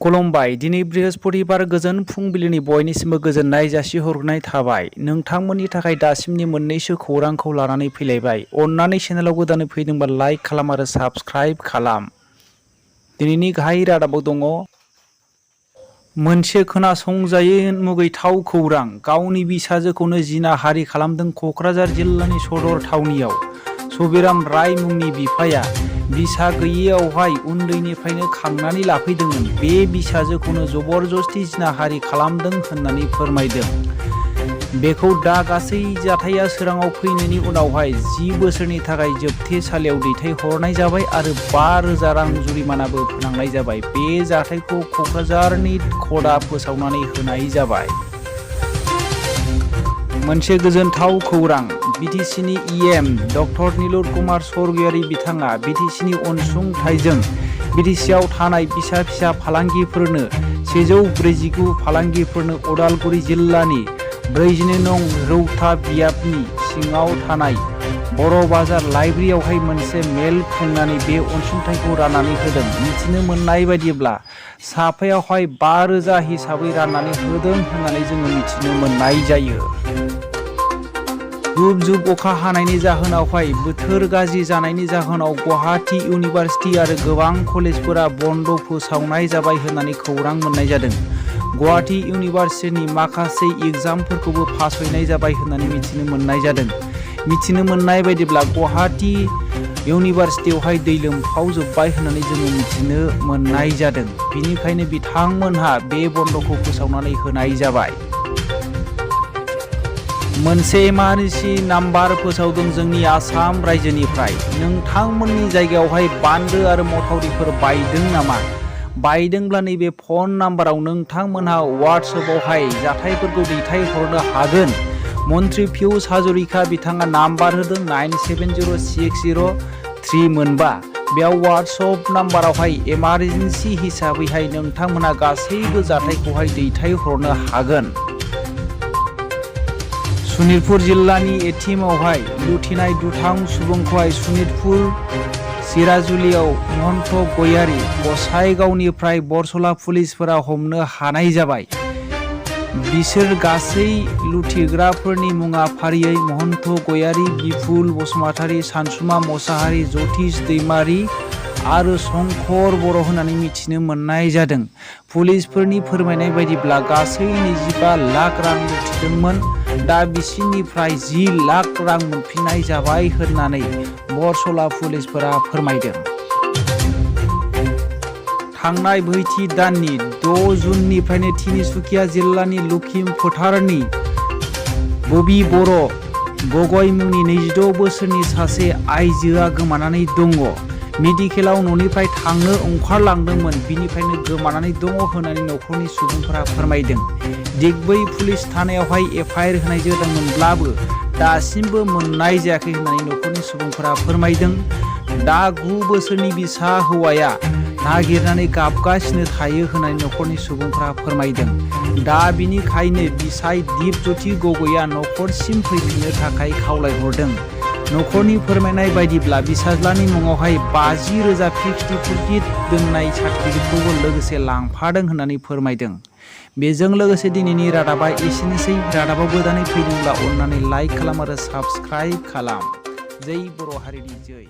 खुलुमबाय। दिनै बृहस्पतिबार गोजोन फुंबिलिनि बयनिसिमबो गोजोननाय जासिहरनाय थाबाय। नोंथांमोननि थाखाय दासिमनि मोननैसो खौरांखौ लानानै फैलायबाय। अन्नानै चेनेलाव गोदानै फैदोंबा लाइक खालाम आरो साबस्क्राइब खालाम। दिनैनि गाहाय रादाबाव दङ मोनसे खोनासंजायै मुगैथाव खौरां। गावनि बिसाजोखौनो जिनाहारि खालामदों क'क्राझार जिल्लानि सदर थावनियाव सबिराम राय मुंनि बिफाया बिसा गैयैयावहाय उन्दैनिफ्रायनो खांनानै लाफैदोंमोन। बे बिसाजोखौनो जबरदस्ति जिनाहारि खालामदों होननानै फोरमायदों। बेखौ दा गासै जाथाया सोराङाव फैनायनि उनावहाय 10 बोसोरनि थाखाय जोबथेसालियाव दैथायहरनाय जाबाय आरो 5,000 रां जुरिमानाबो फोनांनाय जाबाय। बे जाथायखौ क'क्राझारनि क'र्टआ फोसावनानै होनाय जाबाय। मोनसे गोजोनथाव खौरां। बिटिसिनि इएम डक्टर नीलुर कुमार स्वर्गयारी बिथाङा बिटिसिनि अनसुंथाइजों बिटिसिआव थानाय फिसा फालांगिफोरनो 149 फालांगिफोरनो उदालगुरि जिल्लानि 42 नं रौता बियाबनि सिङाव थानाय बर' बाजार लाइब्रेरियावहाय मोनसे मेल खुंनानै बे अनसुंथाइखौ राननानै होदों। मिथिनो मोननाय बायदिब्ला साफायावहाय 5,000 हिसाबै राननानै होदों होननानै जोङो मिथिनो मोननाय जायो। जुब अखा हानायनि जाहोनावहाय बोथोर गाज्रि जानायनि जाहोनाव गुवाहाटी इउनिभार्सिटि आरो गोबां कलेजफोरा बन्द फोसावनाय जाबाय होननानै खौरां मोननाय जादों। गुवाहाटी इउनिभार्सिटिनि माखासे एग्जामफोरखौबो फासयनाय जाबाय होननानै मिथिनो मोननाय जादों। मिथिनो मोननाय बायदिब्ला गुवाहाटी इउनिभार्सिटियावहाय दै लोमफावजोब्बाय होननानै जोङो मिथिनो मोननाय जादों। बेनिखायनो बिथांमोनहा बे बन्दखौ फोसावनानै होनाय जाबाय। मोनसे इमारजेन्सि नाम्बार फोसावदों जोंनि आसाम रायजोनिफ्राय। नोंथांमोननि जायगायावहाय बान्दो आरो मथावरिफोर बायदों नामा? बायदोंब्ला नैबे फन नाम्बाराव नोंथांमोनहा वाट्सएपआवहाय जाथायफोरखौ दैथायहरनो हागोन। मन्त्रि पियुष हाजरिका बिथाङा नाम्बार होदों 970603 बेयाव वाट्सएप नाम्बारावहाय इमारजेन्सि हिसाबैहाय नोंथांमोनहा गासैबो जाथायखौहाय दैथायहरनो हागोन। सनितपुर जिल्लानि एटिएमआवहाय लुथिनाय दुथां सुबुंखौहाय सनितपुर सिराजुलियाव महन्त गयारी गसाइगावनिफ्राय बरसला पुलिसफोरा हमनो हानाय जाबाय। बिसोर गासै लुथिग्राफोरनि मुङा फारियै महन्त गयारी, बिपुल बसुमतारी, सानसुमा मोसाहारि, जतिस दैमारी आरो शंकर बर' होननानै मिथिनो मोननाय जादों। पुलिसफोरनि फोरमायनाय बायदिब्ला गासै 25 लाख रां लुथिदोंमोन। दा बिसिनिफ्राय 10 लाख रां मोनफिननाय जाबाय होननानै बरसला पुलिसफोरा फोरमायदों। थांनाय बैथि दाननि 6 जुननिफ्रायनो तिनिसुकिया जिल्लानि लुखिम फोथारनि बबि बर' गगৈ मुंनि 26 बोसोरनि सासे आइजोआ गोमानानै दङ। मेडिकेलाव न'निफ्राय थांनो ओंखारलांदोंमोन, बिनिफ्रायनो गोमानानै दङ होननानै न'खरनि सुबुंफोरा फोरमायदों। दिगबै पुलिस थानायावहाय एफआइआर होनाय जादोंमोनब्लाबो दासिमबो मोननाय जायाखै होननानै न'खरनि सुबुंफोरा फोरमायदों। दा 9 बोसोरनि बिसा हौवाया नागिरनानै गाबगासिनो थायो होननानै न'खरनि सुबुंफोरा फोरमायदों। दा बिनिखायनो बिसाय दिपज्योति गगैया न'खरसिम फैफिननो थाखाय खावलायहरदों। न'खरनि फोरमायनाय बायदिब्ला बिसाज्लानि मुङावहाय 50,000 फिक्स्ड डिप'जिट दोननाय सार्टिफिकेटखौबो लोगोसे लांफादों होननानै फोरमायदों। बेजों लोगोसे दिनैनि रादाबा एसेनोसै। रादाबाव गोदानै फैदोंब्ला अन्नानै लाइक खालाम आरो साबस्क्राइब खालाम। जै बर' हारिनि जै।